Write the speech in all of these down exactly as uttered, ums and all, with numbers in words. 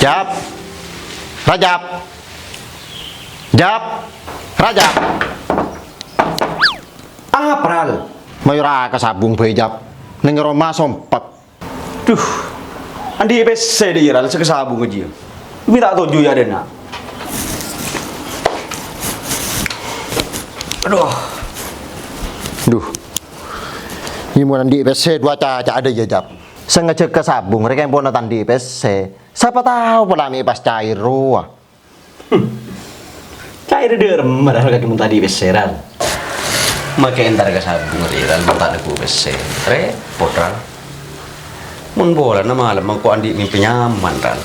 Jab. Rajab. Jab. Rajab. Apa, Ral? Mayu ra ka sabung bhâi, Jab. Neng roma sompek. Duh. Andi' pèssè dâ' iyâ, Ral, sè ka sabung jiyâ. Mè' ta' toju' yâ, dâna. Aduh. Duh. Iyâ, mon andi' pèssè, duwâ caca dâ' iyâ, Jab. Sè ngajhâk ka sabung rè kèng pona ta' andi' pèssè. Sapa tao pola mè' pas cair rowa. Hmm. Cair dâ' remma, Ral, kakè mon ta' andi' pèssè, Ral. Makè entar ka sabung rè, Ral, mon ta' neggu' pèssè. Rèpot, Ral. Mon polana malem engko' andi' mèmpè nyaman, Ral.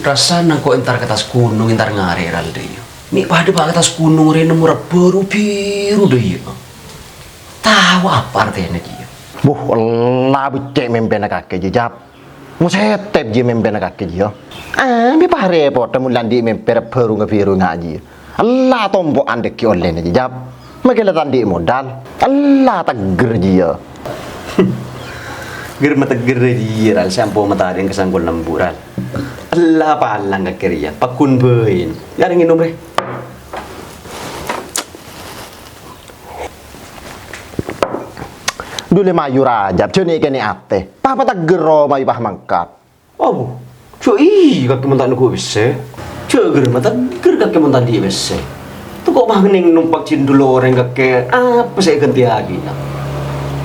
Rassana engko' entar ka attas ghunong, entar ngarè', Ral, dâ' iyâ. Mè' padâ bâ' ka attas ghunong rè nemmo rebbhâru bhiru dâ' iyâ. Tao apa artèna jiyâ? Buh, ella beccè' mèmpèna kakè jiyâ, Jab. Mosètèp jiyâ mèmpèna kakè jiyâ. Ah, mè' parèpotta mon la andi' mèmpè rebbhâru bhiru nga' jiyâ. Ella tompo'an dâggi' ollèna jiyâ, Jab. Makè la ta' andi' modal. Ella teggher jiyâ. Ger mateggher jiyâ, Ral, sè ampo matarèng ka sangkol nembu, Ral. Ella palang kakè rèya, pagghun bhâi. Yâ, rè ngènom, rè. Dulè mayu Rajab, jhâ' nè'-kènè' atè. Papa teggher ro mayu pas mangkat. Abu, jhâ' iyâ kakè mon ta' neggu' pèssè. Jhâ' ger mateggher kakè mon ta' andi' pèssè. Toko' mangèn nompa' jhindhul orèng kakè, apa sè èghântèyaghi, yâ?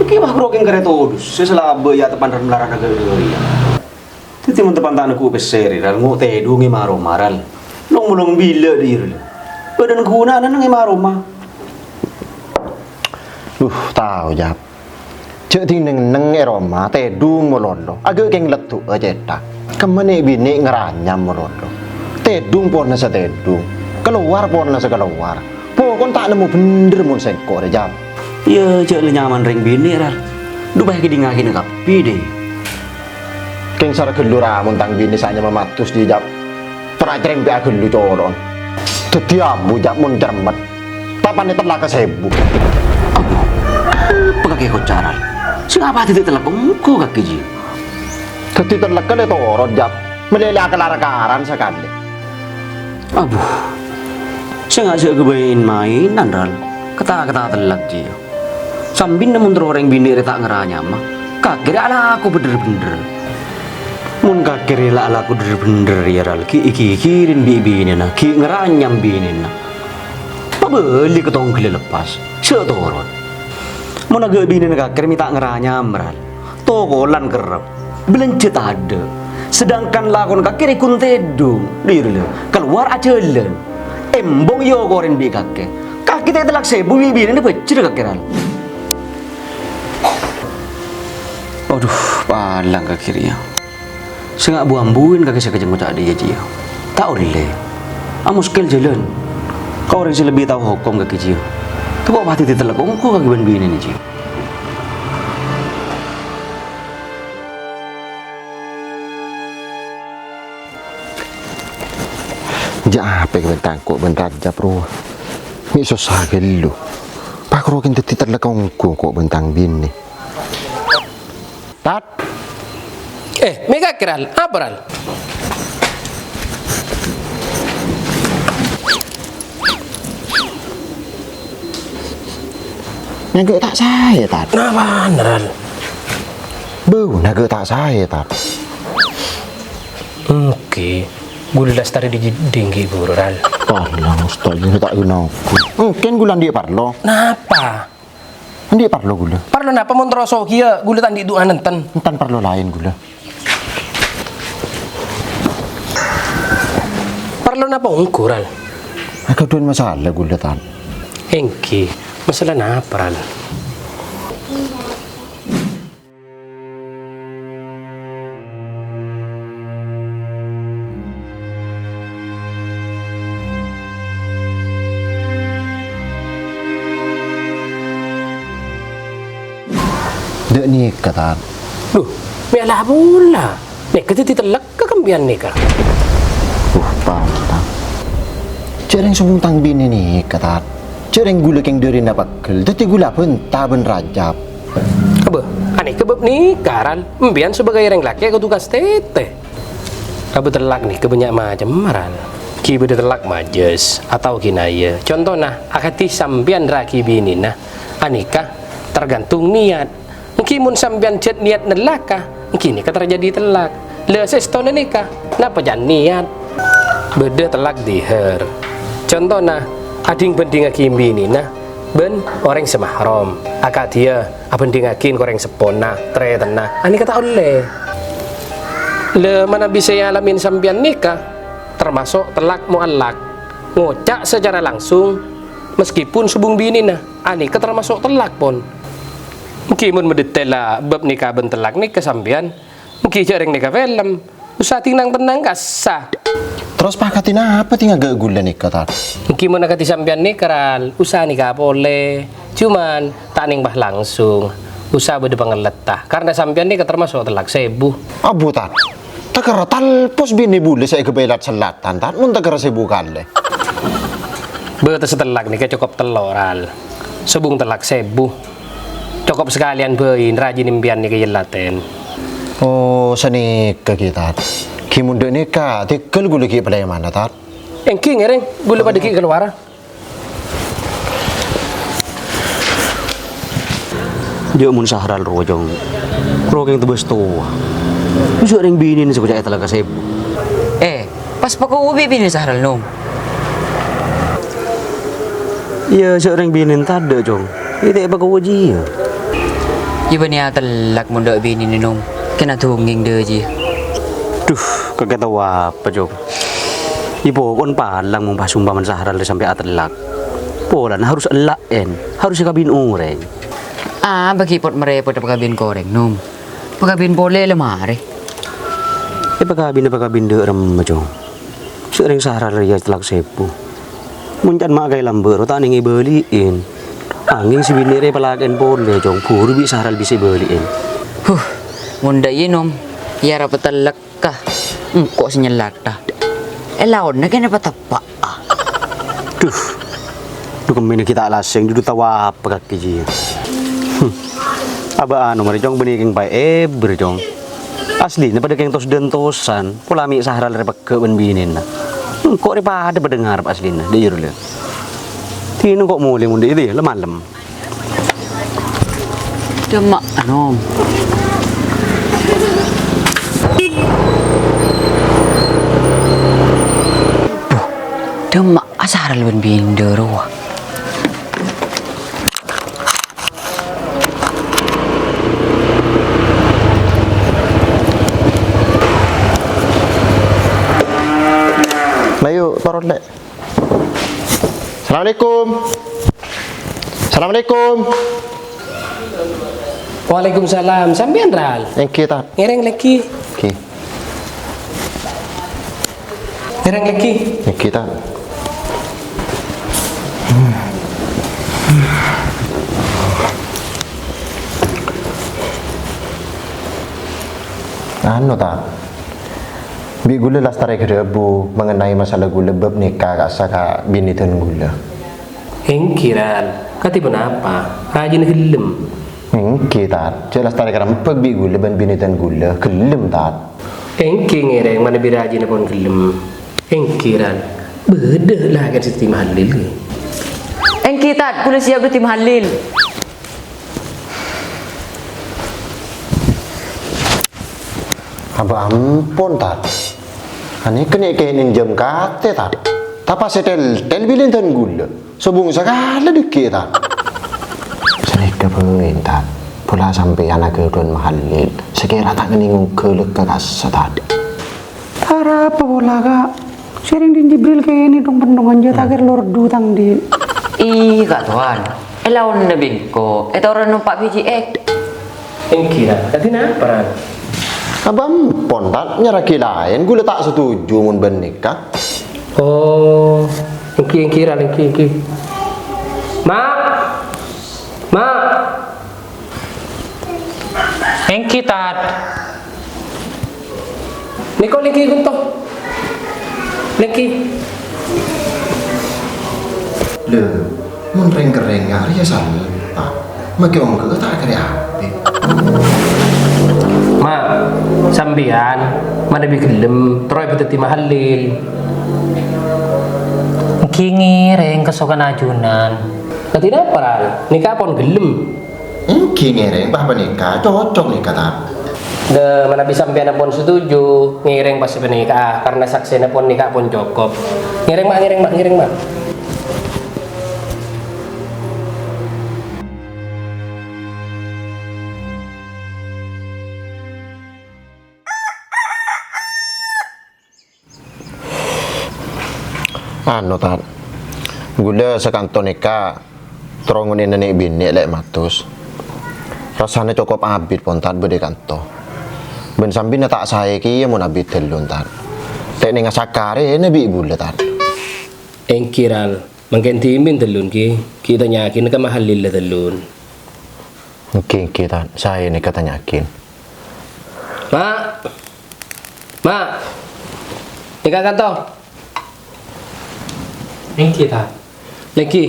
Toko' mah ro kèng karè todus, sè salabâ yâ tepan ran-malaran aghâriyâ. Dhâddhi mon tepan ta' neggu' pèssè rè, Ral, ngo' tèdhung è ma-roma, Ral. Long-molong bilâ dâ' iyâ, Ral. Bâdân ghunana neng è ma-roma. Duh, tao, Jab. Jhâ' dhing neng-enneng è roma, tèdhung malolo. Aghâ' kèng leddu'â cètha. Kemma nè' binè' ngaranyam malolo. Tèdhung pona sè tèdhung. Kalowar pona sè kalowar. Pokon ta' nemmo bhendher mon sèngko' rè, Jab. Yâ, jhâ' la nyaman rèng binè', Ral. Dhu bhâi kèdhingngaghi kabbhi, dhi. Kèng sara ghâllu ra mon tang binè' sanyama matos, dhi, Jab. Pèra' crèmpè'a ghâllu colo'na. Dhâddhi abu, Jab, mon cermet. Ta' panè tellak ka sèbu. Abu, apa kakè koca', Ral? Sè ngapa dhâddhi tellak ongghu kakè, jiyâ? Dhâddhi tellak kalè torot, Jab. Malè-lè akalar-akaran sakalè. Abu, sè nga' jhâ' ghâbây in-maènan, Ral. Kata-kata tellak, jiyâ. Sambina mon terro orèng binè' rè ta' ngaranyama, kakè rè alako bhendher-bhendher. Mon kakè rè la alako bhendher-bhendher, yâ, Ral, ghi' èghighiri bi' binèna, ghi' ngaranyam binèna. Pabâli ka tongghâlla leppas, jhâ' torot. Mon aghâ' binèna kakè rè mè' ta' ngaranyam, Ral. Tokolan kerrep, bâlânjhâ tadâ'. Sedangkan lakon kakè rè ghun tèdhung, dhirla, kalowar ajhâlân. Embong èokorè bi' kakè. Kakè ta' tellak sèbu bi' binèna bhâjjhrâ kakè, Ral. Adhu, palang kakè rèya. Sè nga' bu-ambuwân kakè sè kèjhâ' ngoca' dhiyâ, jiyâ. Ta' ollè. Amoskèl jhâlân. Ka orèng sè lebbi tao hokom kakè, jiyâ. Tako' patè ditellak ongghu kakè bân binèna, jiyâ. Jhâ' apè ka bân tang ko' bân Rajab rowa. Mè' sossa ghâllu. Pakro kèng dhâddhi tellak ongghu ko' bân tang binè. Tat. Eh, mè' kakè, Ral. Apa, Ral? Nyaghâ' ta' saè, Tat. Napana, Ral? Bâuna ghâ' ta' saè, Tat. Èngghi, ghulâ lastarè dhi-, dhingghi ghuru, Ral. Palang, Ustaz, ghulâ ta' ghuna ongghu. Èngghi ghulâ andi' parlo. Napa? Andi' parlo ghulâ. Parlo napa mon terro soghiyâ ghulâ ta' andi' du'a nenten? Enten parlo laèn ghulâ. Parlo napa ongghu, Ral? Aghâdhuwân masalah ghulâ, Tan. Èngghi, masalah napa, Ral? Dâ' nèka, Tan. Dhu, mè' la pola. Nèka dhâddhi tellak ka kampèyan nèka. Dhu, Tan. Jhâ' rèng sombong tang binè nèka, Tan. Jhâ' rèng ghulâ kèng dhârina pegghel. Dhâddhi ghulâ abhânta bân Rajab. Abâ, anèka bâb nèka, Ral. Empèyan sabâgâi rèng lakè' kodhu kastètè. Abâ tellak nèka bânnya' macemma, Ral. Ghi' bâdâ tellak majâs atau kinaya. Contona, akadhi sampèyan raghi binèna, anèka tergantung niat. Èngghi mon sampèyan jhât niat nellaka, èngghi nèka terjadi tellak. La, sèstona nèka, napa can niat? Bâdâ tellak dhihâr. Contona, adhing-bhândhingngaghi binèna bân orèng sè mahram. Akadhiyâ abhândhingngaghi ka orèng seppona, tarètanna, anèka ta' ollè. La, manabi sè èalamè sampèyan nèka tamaso' tellak mu'allak, ngoca' sacara langsung, meskipun sobung binèna, anèka tamaso' tellak, pon. Èngghi mon madetella bab nèka bân tellak nèka sampèyan, èngghi jhâ' rèng nèka film. Usa tènang-tènang kassa. Terros pakadhi napa tènga ghâ' ghulâ nèka, Tat? Èngghi mon akadhi sampèyan nèka, Ral, usa nèka polè. Cuman, ta' nèng pas langsung. Usa bâdâ pangalletta. Karna sampèyan nèka tamaso' tellak sèbu. Abbhu, Tat. Takerra talpos binè bulâ sè èghâbây lat-sellatan, Tat. Mon takerra sèbu kalè. Bâtessa tellak nèka cokop tello', Ral. Sobung tellak sèbu. Cokop sakalèyan bhâi rajina empèyan nèka yâ latèn. Oh, sanèka ghi, Tat. Ghi mon dâ' nèka, tèghâl ghulâ ghi' palèmana, Tat. Èngghi ngèrèng, ghulâ padâ ghi' kalowara. Jhâ' mon Sahral rowa, Cong. Rowa kèng tebâs towa. Jhâ' rèng binèna sè koca'è tellak sèbu. Eh, pas pakowa bi' binèna Sahral, Nom. Iyâ, jhâ' rèng binèna tadâ', Cong. Iyâ, ta' èpakowa jiyâ. Iyâ, bânnè atellak mon dâ' binèna, Nom. Kèng adhungèng dâ' jiyâ. Duh, kakè towa apa, Cong? Iyâ, pokon palang mon pas ompamana Sahral sampè' atellak. Polana harus ella'en, harus èkabin orèng. Ah, bâgi pot-marèpot èpakabin ka orèng, Nom. Pakabin polè la marè. Èpakabin, èpakabin dâ' remma, Cong. Sè rèng Sahral rèya tellak sèbu. Mon can ma' kaè lambâ' ro ta' nèng èbâli'in. Angèng sè binè' rè palakèn polè, Cong. Buru bi' Sahral bisa èbâli'in. Huh, mon dâ' iyâ, Nom. Iyâ ra patellek. Ka, engko' sè nyellata. Èlaonna kèng pateppa'a. Duh. Duh, kemmèna ghi' ta' lasèng, dudu tao apa kakè jiyâ. Hmm. Abâ' anu marè, Cong, bânnè kèng paè èbâr, Cong. Aslina padâ kèng tos-dântosan, pola mè' Sahral rè pegghâ' bân binèna. Engko' rè padâ-padâ ngarep aslina, dâ' iyâ ro lè. Dinah engko' molè mon dâ' iyâ, la malem. Dâmma'a, Nom. Buh, dâmma'a Sahral bân Binda rowa. Mayu, toron, Lè'. Assalamualaikum. Assalamualaikum. Waalaikumsalam. Sampèyan, Ral? Èngghi, Tat. Ngèrèng lagi. Èngghi. Ngèrèng lagi. Èngghi, Tat. Anu, Tat. Bi' ghulâ lastarè ghâdhâbu mengenai masalah ghulâ bab nèka ka'assa ka binè dân ghulâ. Èngghi, Ral. Kadhi ponapa? Rajina ghellem. Èngghi, Tat. Jhâ' lastarè karembhâk bi' ghulâ bân binè dân ghulâ. Ghellem, Tat. Èngghi ngèrèng manabi rajina pon ghellem. Èngghi, Ral. Bâdâ lakèna Siti Mahalil. Èngghi, Tat. Ghulâ siap dhâddhi Mahalil. Abâ' ampon, Tat. Anèka nè' kènèng jhâm katè, Tat. Tapa sè tèl-tèl bilân dân ghulâ. Sobung sakalè dhâggi', Tat. Sanèka bhâi, Tat. Pola sampèyan aghâdhuwân Mahalil. Sakèra ta' kènèng ongghâ lèkka ka'assa, Tat. Arapa pola, Ka'? Sèrèng dhing Jibril kènè' dhung-pendhungan jhâ' ta' kèra lordu tang dhi'. Ih, Ka' Towan. Èlaonna bi' engko', ètoro'a nompa' B J X. Èngghi, Ran. Kadhi napa, Ran? Abâ' ampon, Tat, nyarraghi laèn. Ghulâ ta' setuju mon bân nèka. Oh, èngghi, èngghi, Ran, èngghi, èngghi. Ma'! Ma'! Èngghi, Tat. Nèko lèngghi ghunto. Lèngghi. Lè, mon rèng-kerrèng arèya sala, Tat. Makè ongghâ ta' karè apè. Ma', Sampèyan, manabi ghellem, terro èpadhâddhi mahallil. Èngghi ngèrèng kasokan ajunan. Kadhi napa, Ral? Nèka pon ghellem. Èngghi ngèrèng, pas panèka cocok nèka, Tat. Dâ, manabi sampèyan pon setuju, ngèrèng pas panèka, karena saksèna pon nèka pon cokop. Ngèrèng, Ma', ngèrèng, Ma', ngèrèng, Ma'. Anu, Tat. Ghulâ sakanto nèka terro ngonè'ana nè'-binè' lè' matos. Rassana cokop abit pon, Tat, bâdâ è kanto. Bân sambina ta' saè kèya mon abit dâlun, Tat. Tè' nènga sakarèna bi' bulâ, Tat. Èngghi, Ral. Mangkèn dhimèn dâlun, ghi? Ghi' tanya'aghin ka mahallilla dâlun. Èngghi, èngghi, Tat. Saè nèka tanya'aghin. Ma'! Ma'! Nèka kanto. Èngghi, Tat. Lèngghi.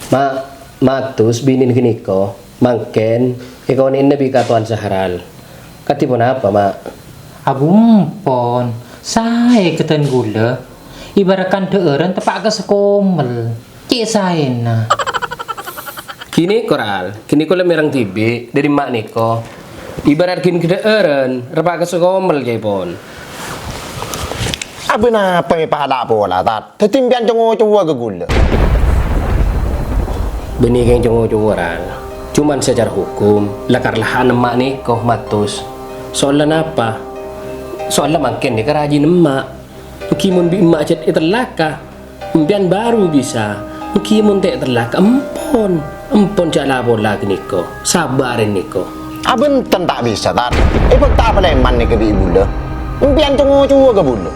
Ma', matos binèn ghânèka, mangkèn èkonè'ana bi' katowan Sahral. Kadhi ponapa, Ma'? Abu empon, saè ghâdhân ghulâ, ibarat kan dhâ'ârân teppa' ka sakomel. Cè' saèna. Ghânèka, Ral, ghânèka la mèreng dhibi' dâri emma' nèka. Ibarat ghin ghâdhâ'ârân, teppa' ka sakomel, ca'èpon. Abâ napa mè' pala-pola, Tat? Dhâddhi empèyan co-ngocowa ka ghulâ. Bânnè kèng co-ngocowa, Ral. Cuman secara hukum, la karlahan emma' nèka matos. Soalla napa? Soalla mangkèn nèka rajina emma'. Èngghi mon bi' emma' jhât ètellaka, empèyan bhuru bisa. Èngghi mon ta' ètellaka, empon. Empon jhâ' la-pola ghânèka. Sabâ' arè nèka. Abânten ta' bisa, Tat. Èbhâkta palèman nèka bi' bulâ. Empèyan co-ngocowa ka bulâ.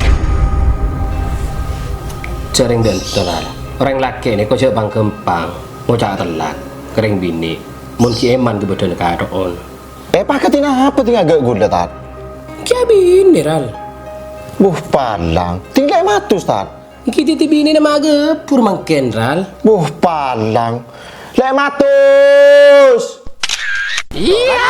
Jhâ' rèng bhânto, Ral. Orèng lakè' nèka jhâ' pang-ghâmpang ngoca' tellak ka rèng binè'. Mon ghi' èman kabâdâ'ân kato'on. Èpakadhi napa dhing aghâ' ghulâ, Tat? Ghi' abinè, Ral. Buh, palang. Dhing lè' matos, Tat. Èngghi dhâddhi binèna ma' aghâbur mangkèn, Ral. Buh, palang. Lè' matos. Iyâ.